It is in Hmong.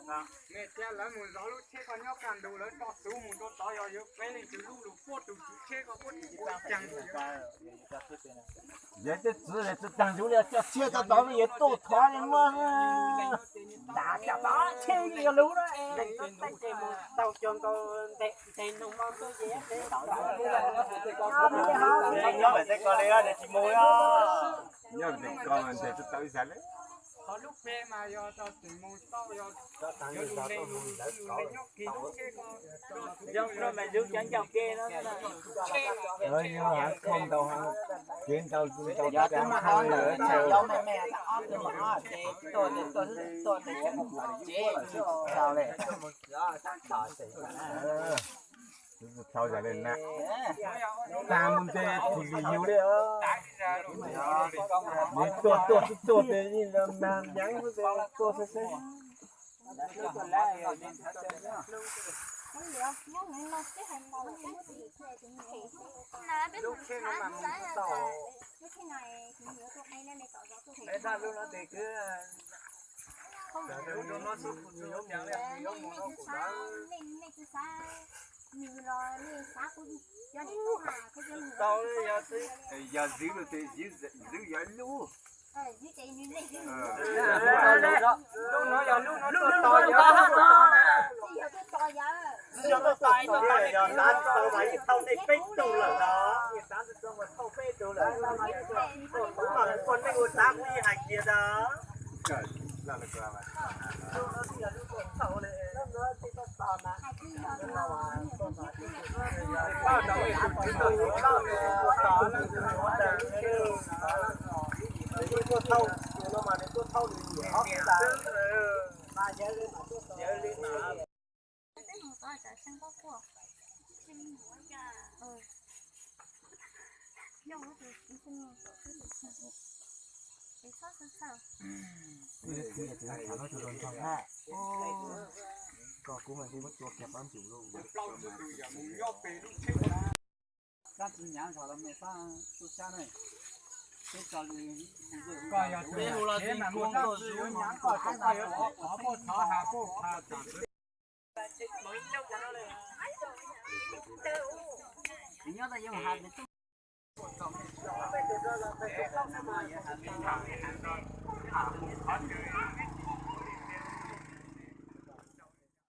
Mej thiab lawv mus zov lub tsheb ko nyob kaj ntug, lawv tso tub mus rau tod, yog yuav peb leej twg lub lug puab tus txiv tsheb ko puab tus puab caag. Yog tej txiv tsis taag yug li, coj tsheb tod tod yuav tuaj thov li muab. Ntav cov tod tsheb yog lub na. Tau cov nkaus nteg noog mo tuaj ces nyob ntawm tej ko li, nws tsis mus. Nyob ntawm ko nteg tawv zag li. Qhov lub peg mas yog txog tseem mus tau, yog lug le lug le nyob kiag lub tsheb ko. Yog no mas yug cov ncaus ke no. Yog hab khoom ntau, kev ntau ntau tag lawm. Tau zam li na. Tag mus ntej tsis li yug li. Nws tuaj tuaj xwb tuaj tes yeej mag nyeev xwb tes tuaj xwb xwb. Yog zwb lug tes zwb yog lub. Yog tav tau mas yeej thauj nej peb tug lawm los. Ua nej ua tav kuv yeej hais kiag ntag.